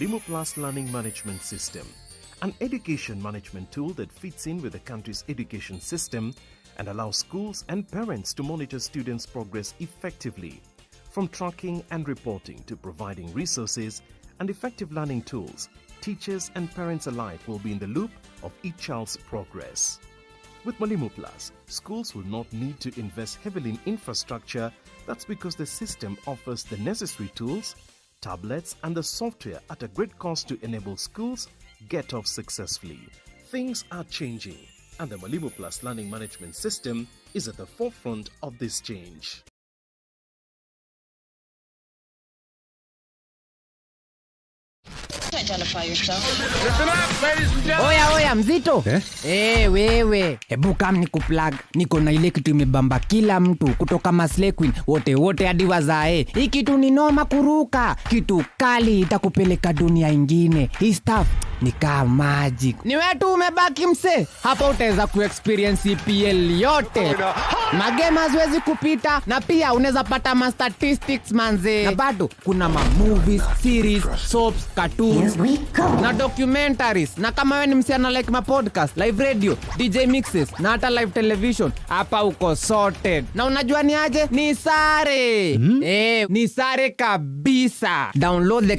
Mwalimu Plus Learning Management System, an education management tool that fits in with the country's education system and allows schools and parents to monitor students' progress effectively. From tracking and reporting to providing resources and effective learning tools, teachers and parents alike will be in the loop of each child's progress. With Mwalimu Plus, schools will not need to invest heavily in infrastructure. That's because the system offers the necessary tools, tablets, and the software at a great cost to enable schools get off successfully. Things are changing, and the Mwalimu Plus Learning Management System is at the forefront of this change. Identify yourself. Oya oya, mzito Eh? Eh, wewe hebu kam ni kuplug. Niko na ile kitu imebamba kila mtu kutoka maslay queen wote wote hadi wazae. Hii kitu ni noma kuruka, kitu kali itakupeleka dunia ingine. Hii stuff ni kaa magic. Ni wetu umebaki mse, hapa utaweza kuexperience EPL yote, magame haziwezi kupita, na pia unaweza pata ma statistics manze, na bado kuna ma movies, series, soaps, cartoons na documentaries. Na kama wewe ni msichana like ma podcast, live radio, DJ mixes na hata live television, hapa uko sorted. Na unajua ni aje? Ni sare. Eh, ni sare kabisa. Download the